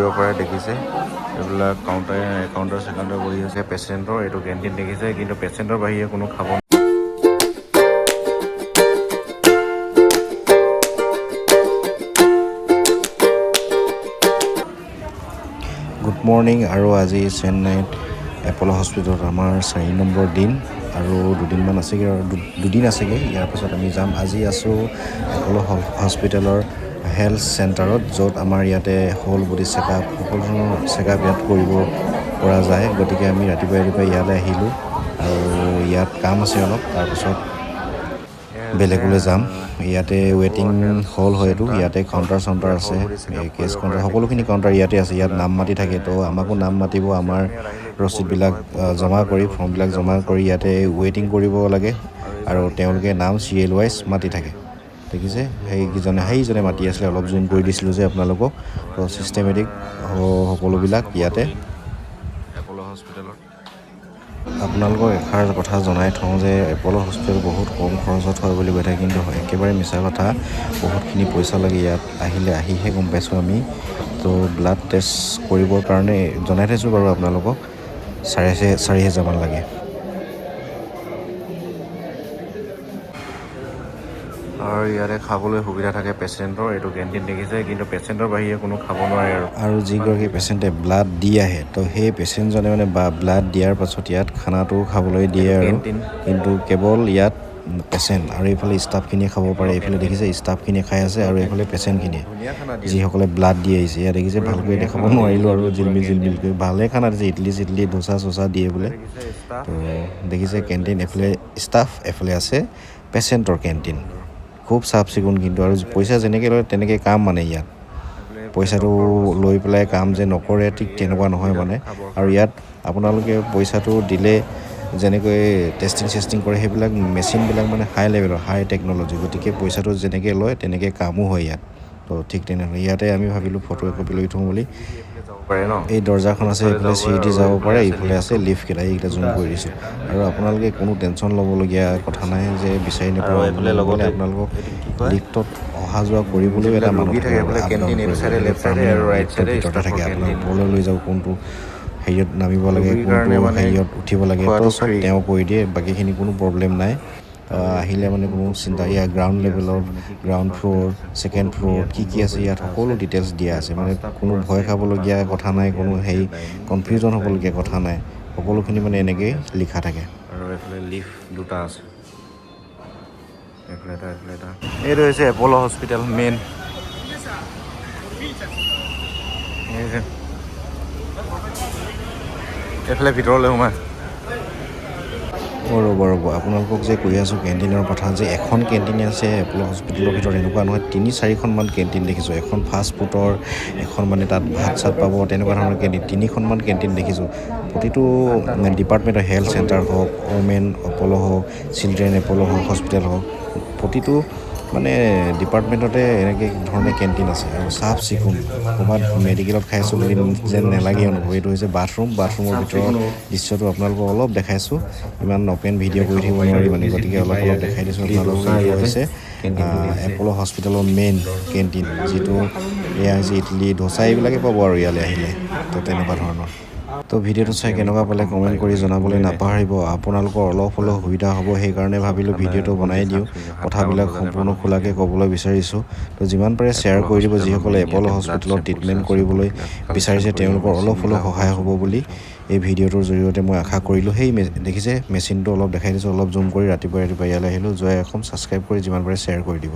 কৰিব পাৰে। দেখিছে, এইবিলাক কাউণ্টাৰ কাউণ্টাৰ চেকাউণ্টাৰ বহি আছে পেচেণ্টৰ। এইটো কেণ্টিন দেখিছে, কিন্তু পেচেণ্টৰ বাহিৰে কোনো খাব। Good morning. আৰু আজি চেন্নাইত এপল' হস্পিটেলত আমাৰ 4 নম্বৰ দিন আৰু দুদিনমান আছেগৈ আৰু দুদিন আছেগৈ। ইয়াৰ পাছত আমি যাম। আজি আছোঁ এপল' হস্পিটেলৰ হেল্থ চেণ্টাৰত, য'ত আমাৰ ইয়াতে হোল বডি চেকআপ, সকলো ধৰণৰ চেকআপ ইয়াত কৰিব পৰা যায়। গতিকে আমি ৰাতিপুৱাই ৰাতিপুৱাই ইয়ালৈ আহিলোঁ আৰু ইয়াত কাম আছে অলপ, তাৰপিছত বেলেগলৈ যাম। ইয়াতে ৱেইটিং হল হয় এইটো। ইয়াতে কাউণ্টাৰ চাউণ্টাৰ আছে, কেছ কাউণ্টাৰ, সকলোখিনি কাউণ্টাৰ ইয়াতে আছে। ইয়াত নাম মাতি থাকে, তো আমাকো নাম মাতিব। আমাৰ ৰচিদবিলাক জমা কৰি, ফৰ্মবিলাক জমা কৰি ইয়াতে ৱেইটিং কৰিব লাগে আৰু তেওঁলোকে নাম চিৰিয়েল ৱাইজ মাতি থাকে। দেখিছে, সেইজনে মাতি আছিলে, অলপ জুম কৰি দিছিলোঁ যে আপোনালোকক। তো ছিষ্টেমেটিক সকলোবিলাক ইয়াতে এপল' হস্পিটেলত। আপোনালোকক এষাৰ কথা জনাই থওঁ যে এপল' হস্পিটেল বহুত কম খৰচত হয় বুলি কৈ থাকে, কিন্তু একেবাৰে মিছা কথা। বহুতখিনি পইচা লাগে ইয়াত আহিলে, আহিহে গম পাইছোঁ আমি। তো ব্লাড টেষ্ট কৰিবৰ কাৰণে জনাই থৈছোঁ বাৰু আপোনালোকক, 4,500মান লাগে। আৰু ইয়াতে খাবলৈ সুবিধা থাকে পেচেণ্টৰ। এইটো কেণ্টিন দেখিছে, কিন্তু পেচেণ্টৰ বাহিৰে কোনো খাব নোৱাৰে আৰু। আৰু যিগৰাকী পেচেণ্টে ব্লাড দি আহে, তো সেই পেচেণ্টজনে মানে বা ব্লাড দিয়াৰ পাছত ইয়াত খানাটোও খাবলৈ দিয়ে আৰু। কেণ্টিন। কিন্তু কেৱল ইয়াত পেচেণ্ট আৰু এইফালে ষ্টাফখিনিয়ে খাব পাৰে। এইফালে দেখিছে, ষ্টাফখিনিয়ে খাই আছে আৰু এইফালে পেচেণ্টখিনিয়ে, ধুনীয়া খানা দিয়ে। যিসকলে ব্লাড দি আহিছে। ইয়াত দেখিছে, ভালকৈ দেখাব নোৱাৰিলোঁ আৰু, জিলমিল জিলমিলকৈ ভালে খানা দিছে। ইডলি চিডলি, ধোচা চোচা দিয়ে বোলে। দেখিছে ষ্টাফ। তো দেখিছে কেণ্টিন, এফালে ষ্টাফ, এফালে আছে পেচেণ্টৰ কেণ্টিন। খুব চাফ চিকুণ কিন্তু, আৰু পইচা যেনেকৈ লয় তেনেকৈ কাম মানে ইয়াত। পইচাটো লৈ পেলাই কাম যে নকৰে, ঠিক তেনেকুৱা নহয় মানে। আৰু ইয়াত আপোনালোকে পইচাটো দিলে যেনেকৈ টেষ্টিং চেষ্টিং কৰে, সেইবিলাক মেচিনবিলাক মানে হাই লেভেলৰ, হাই টেকন'লজি। গতিকে পইচাটো যেনেকৈ লয় তেনেকৈ কামো হয় ইয়াত। তো ঠিক তেনেহ'লে ইয়াতে আমি ভাবিলোঁ ফটো একপি লৈ থওঁ বুলি। যাব পাৰে ন। এই দৰ্জাখন আছে, এইফালে চিৰি দি যাব পাৰে, এইফালে আছে লিফ্টকেইটা, এইকেইটা জুম কৰি দিছোঁ। আৰু আপোনালোকে কোনো টেনশ্যন ল'বলগীয়া কথা নাই যে বিচাৰি আৰু নাপাওঁ এইফালে গ'লে। লগতে আপোনালোকক এইটো কি কয়, লিফ্টত অহা যোৱা কৰিবলৈও এটা যিবিলাক মানুহ ৰোগী থাকে থাকে, এইফালে আপ ডাউন কেণ্টিন এইটো চাইডে, কৰিবলৈ লেফ্ট চাইডে আৰু পাৰ্মানেণ্ট ৰাইট লিফ্টৰ চাইডে ভিতৰতে থাকে। ষ্টাফৰ আপোনাক কেণ্টিন। ওপৰলৈ লৈ যাব, কোনটো হেৰিয়ত নামিব লাগে, ৰোগীৰ কোনটো কাৰণে মানে হেৰিয়ত উঠিব লাগে, তো খোৱাটো চব ফ্ৰী। তেওঁ কৰি দিয়ে। বাকীখিনি কোনো প্ৰব্লেম নাই। আহিলে মানে কোনো চিন্তা। ইয়াৰ গ্ৰাউণ্ড লেভেলৰ, গ্ৰাউণ্ড ফ্ল'ৰ, ছেকেণ্ড ফ্ল'ৰ কি কি আছে, ইয়াত সকলো ডিটেইলছ দিয়া আছে। মানে কোনো ভয় খাবলগীয়া কথা নাই, কোনো হেৰি কনফিউজন হ'বলগীয়া কথা নাই। সকলোখিনি মানে এনেকেই লিখা থাকে। আৰু এইফালে লিফ্ট দুটা আছে, এইফালে এটা, এইফালে এটা। এইটো হৈছে এপল' হস্পিটেল মেইন। এইফালে ভিতৰলৈ সোমাই। অঁ, ৰ'ব ৰ'ব, আপোনালোকক যে কৈ আছোঁ কেণ্টিনৰ কথা, যে এখন কেণ্টিন আছে এপল' হস্পিটেলৰ ভিতৰত, এনেকুৱা নহয়। 3-4খনমান কেণ্টিন দেখিছোঁ। এখন ফাষ্ট ফুডৰ, এখন মানে তাত ভাত চাত পাব, তেনেকুৱা ধৰণৰ কেণ্টিন। 3খনমান কেণ্টিন দেখিছোঁ। প্ৰতিটো ডিপাৰ্টমেণ্টৰ, হেল্থ চেণ্টাৰ হওক, ওমেন এপল' হওক, চিলড্ৰেন এপল' হওক, হস্পিটেল হওক, প্ৰতিটো মানে ডিপাৰ্টমেণ্টতে এনেকৈ ধৰণে কেণ্টিন আছে। আৰু চাফ চিকুণ, ক'ৰবাত মেডিকেলত খাইছোঁ বুলি যেন নেলাগে অনুভৱ। এইটো হৈছে বাথৰুম। বাথৰুমৰ ভিতৰৰ দৃশ্যটো আপোনালোকক অলপ দেখাইছোঁ। ইমান অ'পেন ভিডিঅ' কৰি থাকিব নোৱাৰি মানে, গতিকে অলপ অলপ দেখাই দিছোঁ আপোনালোকক। এইটো হৈছে এপল' হস্পিটেলৰ মেইন কেণ্টিন, যিটো এয়া হৈছে ইডলি, ধোচা এইবিলাকে পাব আৰু ইয়ালৈ আহিলে। তো তেনেকুৱা ধৰণৰ। তো ভিডিঅ'টো চাই কেনেকুৱা পালে কমেণ্ট কৰি জনাবলৈ নাপাহৰিব। আপোনালোকৰ অলপ হ'লেও সুবিধা হ'ব, সেইকাৰণে ভাবিলোঁ ভিডিঅ'টো বনাই দিওঁ। কথাবিলাক সম্পূৰ্ণ খোলাকৈ ক'বলৈ বিচাৰিছোঁ। তো যিমান পাৰে শ্বেয়াৰ কৰি দিব। যিসকলে এপল' হস্পিটেলত ট্ৰিটমেণ্ট কৰিবলৈ বিচাৰিছে, তেওঁলোকৰ অলপ হ'লেও সহায় হ'ব বুলি এই ভিডিঅ'টোৰ জৰিয়তে মই আশা কৰিলোঁ। সেই দেখিছে, মেচিনটো অলপ দেখাই দিছোঁ, অলপ জুম কৰি। ৰাতিপুৱাই ৰাতিপুৱাই ইয়ালৈ আহিলোঁ। জয় অসম। ছাবস্ক্ৰাইব কৰি যিমান পাৰে শ্বেয়াৰ কৰি দিব।